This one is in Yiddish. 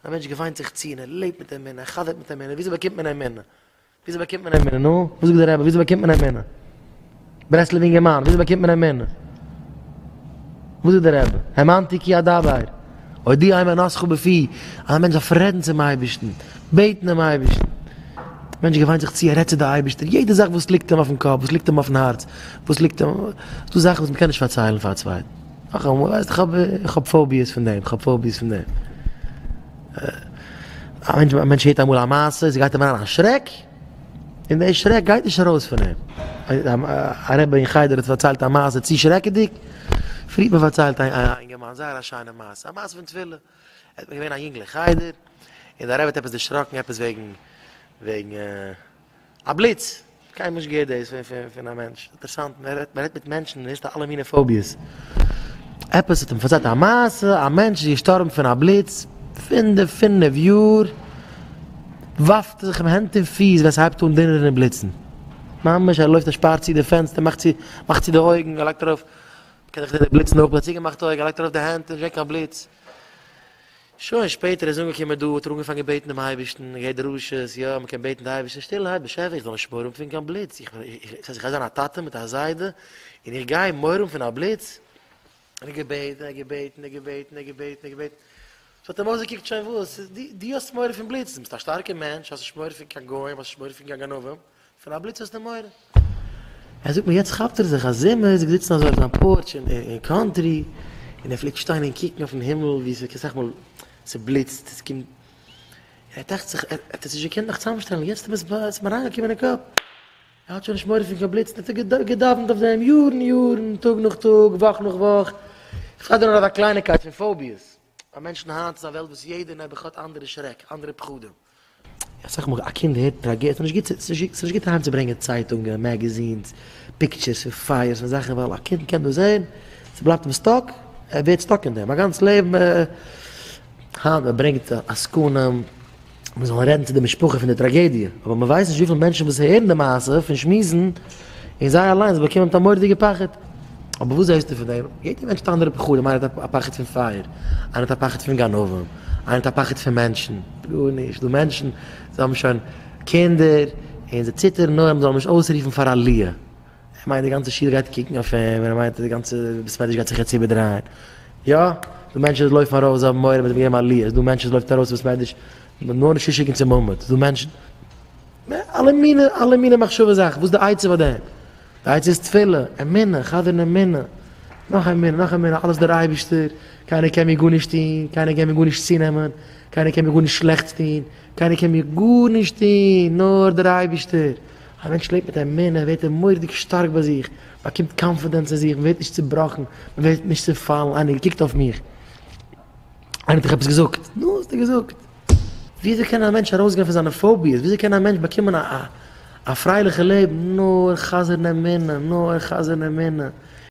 א מענטש געוויינט זיך צו און ער לעבט מיט אמונה, ער חזר'ט מיט אמונה, וויאזוי באקומט מען אמונה? וויאזוי באקומט מען אמונה? נו, וואס זאגט דער רבי? וויאזוי באקומט מען אמונה? ברסלב אינגערמאן, וויאזוי באקומט מען אמונה? וואס זאגט דער רבי? האמנתי כי אדבר, הודיע אמונתך בפי, אז א מענטש דארף רעדן צום אייבערשטן, בעטן דעם אייבערשטן. א מענטש געוויינט זיך צו, ער רעדט צו די אייבערשטער, יעדע זאך וואס ליגט אים אויפן קאפ, וואס ליגט אים אויפן הארץ, וואס ליגט אים, ס'דא זאכן וואס מ'קען נישט פארציילן פאר א צווייטן. נאכאמאל, ווייסט, איך האב, איך האב phobias פון דעם, איך האב phobias פון דעם. א מענטש, א מענטש הערט אמאל א מעשה, ס'גייט אים אריין א שרעק, און די שרעק גייט נישט ארויס פון אים. א רבי אין חדר האט פארציילט א מעשה צו שרעקעדיג, פריער האט מען פארציילט א אינגערמאן זייער א שיינע מעשה, א מעשה פון תפילה. ער איז געווען א יונגל אין חדר, און דער רבי האט עפעס דערשראקן עפעס וועגן וועגן א בליץ. קיינמאל נישט געהערט דאס פון א מענטש. אינטערעסאנט, מען רעדט מיט מענטשן און הערסט אלע מיני phobias. עפעס האט אים פארציילט א מעשה, א מענטש איז געשטארבן פון א בליץ, פון די פינף יאר ווארפט ער זיך אים הענט און פיס ווען ס'הייבט אן דונערן און בליצן. ממש ער לויפט ער שפארט צו די פענסטער, מאכט צו מאכט צו די אויגן, ער לייגט ארויף, מ'קען דאך זען די בליצן אויך מיט א צוגעמאכטע אויג, ער לייגט ארויף די הענט און נישט קיין בליץ. שוין שפעטער איז אנגעקומען דא האט ער אנגעפאנגען בעטן דעם אייבערשטן, געהערט דרשות, יא מען קען בעטן די אייבערשטן, שטילערהייט באשעפער איך זאל נישט מורא האבן פון קיין בליץ, איך איך גיי זיין א טאטע מיט א זיידע און איך גיי מורא האבן פון א בליץ? און ער געבעטן, ער געבעטן, ער געבעטן, ער געבעטן, ער געבעטן, ס'האט אים אויסגעקוקט שוין וואס, דו האסט מורא פון בליצן, ביסט א שטארקער מענטש, האסט נישט מורא פון קיין גוים, האסט נישט מורא פון קיין גנבים, פון א בליץ האסטו מורא? ער זאגט מיר יעצט כאפט ער זיך אז זומער איז ער געזיצן אזוי אויף זיין porch אין country און ער פלעגט שטיין און קוקן אויפן הימל ווי עס אסאך מאל ס'בליצט עס קומט און ער טראכט זיך ער האט עס נישט געקענט נאך צוזאמשטעלן יעצט איז עס אים אריינגעקומען אין קאפ ער האט שוין נישט מורא פון קיין בליצן ער האט געדאווענט אויף דעם יארן יארן טאג נאך טאג וואך נאך וואך איך פארדער נאר אזא קלייניקייט פון phobias ביי מענטשן היינט איז א וועלט וואס יעדער נעבעך האט אנדערע שרעק אנדערע פחדים. אסאך מאל א קינד הערט טראגעדיע, ס'איז נישט גוט, ס'איז נישט גוט אהיימצוברענגען צייטונגען, magazines, pictures פון פייערס פון זאכן, ווייל א קינד קען דאס זען, ס'בלייבט אים stuck, ער ווערט stuck אין דעם א גאנץ לעבן. היינט מען ברענגט עסקנים מען זאל רעדן צו די משפחה פון די טראגעדיע, אבער מען ווייסט נישט וויפיל מענטשן וואס הערן די מעשה פון שמועסן און זיי אליינס באקומען א מורא'דיגע פחד. אבער וואס זעסטו פון דעם? יעדער מענטש האט אנדערע פחדים, איינער האט א פחד פון פייער, איינער האט א פחד פון גנבים, איינער האט א פחד פון מענטשן, גארנישט, דא מענטשן, זיי האבן שוין קינדער, און זיי ציטערן נאר מען זאל נישט אויסרופן פאר עליה, ער מיינט די גאנצע שול גייט קוקן אויף אים, און ער מיינט די גאנצע בית מדרש גייט זיך יעצט איבערדרייען, יא, דא מענטשן וואס לויפן ארויס, זיי האבן מורא מען זאל געבן עליה, ס'דא מענטשן וואס לויפט ארויס פון בית מדרש, נאר נישט צושיקן צום עמוד, ס'דא מענטשן, אלע מיני, אלע מיני מחשבה זאכן, וואס איז די עצה פאר דעם? די עצה איז תפילה, אמונה, חזר'ן אמונה, נאך אמונה, נאך אמונה, אלעס דער אייבערשטער, קיינער קען מיר גארנישט טון, קיינער קען מיר גארנישט צונעמען, קיינער קען מיר גארנישט שלעכטס טון, קיינער קען מיר גארנישט טון, נאר דער אייבערשטער. א מענטש לעבט מיט אמונה, ווערט ער מורא'דיג שטארק ביי זיך, באקומט confidence אין זיך, מען ווערט נישט צובראכן, מען ווערט נישט צעפאלן, איינער האט געקוקט אויף מיך, איינער האט דיך עפעס געזאגט, נו, האסטו געזאגט. וויאזוי קען א מענטש ארויסגיין פון זיינע phobias? וויאזוי קען א מענטש באקומען א א פרייליכע לעבן? נאר חזר'ן אמונה, נאר חזר'ן אמונה.